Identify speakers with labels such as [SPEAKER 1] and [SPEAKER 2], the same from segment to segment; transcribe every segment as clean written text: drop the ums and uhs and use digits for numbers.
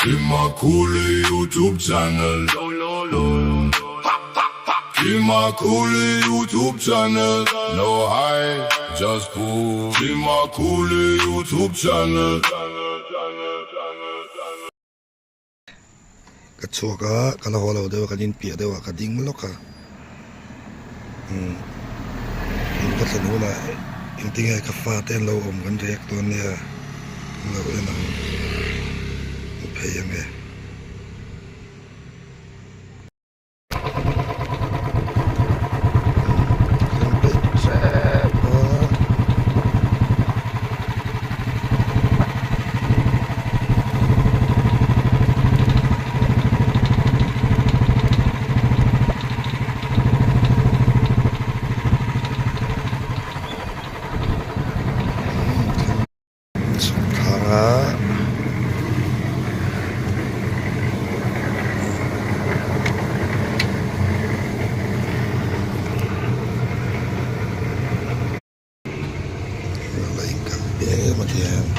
[SPEAKER 1] Kimakuli YouTube channel Kimakuli YouTube channel No high, just cool Kimakuli YouTube channel
[SPEAKER 2] Ka chhuak a, ka la haw lo deuh a, kan inpiah deuh a, ka ding lawk a. Umm in ka thlen hunah engtinge ka fate an lo awm kan react dawn nia an lo en ang a phei ang e. Chhukthanga la inkal em a tiang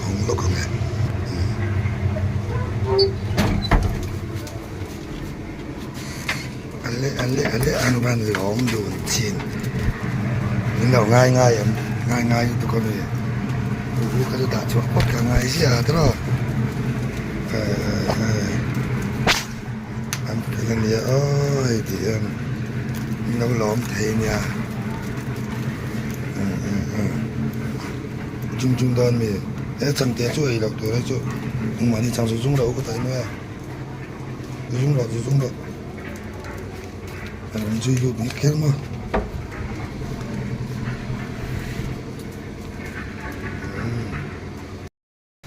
[SPEAKER 2] hawng lawk ang e. Ale ale ale an van lawm dun thin min lo ngai ngai em ngai ngai lutuk a ni u ka chu dah chhuah phawt ka ngai ziah a tiraw an fel ania aw hei tih hian min lo lawm thei ania chung chung dawn mi he changte chu ei loh tur hi chu engmahni chang chu zung loh ka taih mai a. Zung rawh chu zung rawh a rawn zui lut nghet kher maw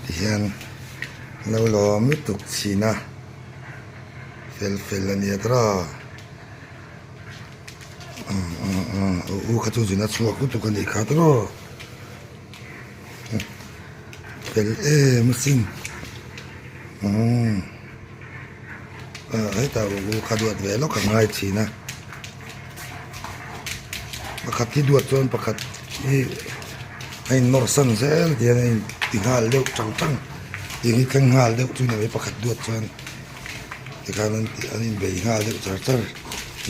[SPEAKER 2] tihian lo lawm lutuk chhin a fel fel a nia tawh a u kha chu zin a chhuak lutuk a nih kha tawh fel em asin umm hetah u kha duat ve lawk a ngai thin a pakhat hi duat chuan pakhat hi a in nawr san zel ti hian a in ti nghal deuh tang tang tih hi thleng nghal deuh chu ni mai pakhat duat chuan tikhan an in bei nghal deuh char char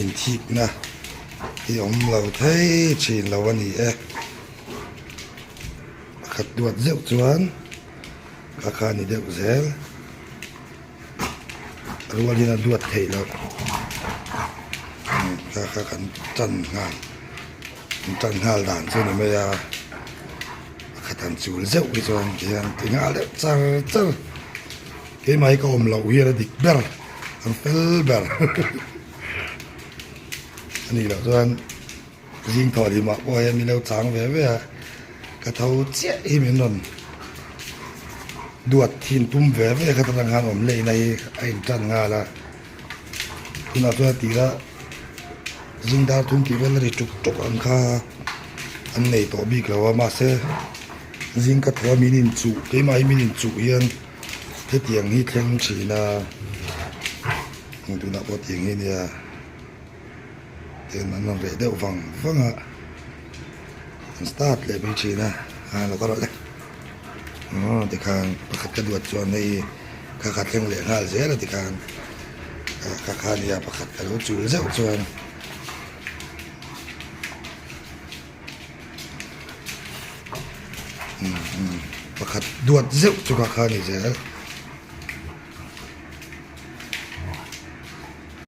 [SPEAKER 2] inthikna hi awm lo thei thin lo a ni e. Pakhat duat zeuh chuan ka kha ni deuh zel rualin a duat theih loh ka kha kan tan nghal kan tan nghal dan chu ni mai a pakhat han chul zeuh hi chuan tihian ti nghal deuh char char keimah hi ka awm loh hian a dik ber an fel ber a nih loh chuan. Zing thawh limah pawh hian min lo chang ve ve a, ka tho chiah hi min rawn duat thin tum ve ve kha atang khan awm lehna hi a in tan nghal a, tunah chuan a tira zing dar thum tih vel a ri tuk tuk ang kha an nei tawh bik lo a mahse zing ka thaw a min inchuh keimah hi min inchuh hian hetiang hi thleng thin a tunah pawh tiang hi a nia. Tin an rawn reh deuh vang vang a an start leh mai thin a a lo kal rawh le aw tikhan pakhat ka duat chuan hei kha kha thleng leh nghal zel a tikhan kha kha nia pakhat ka lo chul zeuh chuan pakhat duat zeuh chu kha kha a ni zel.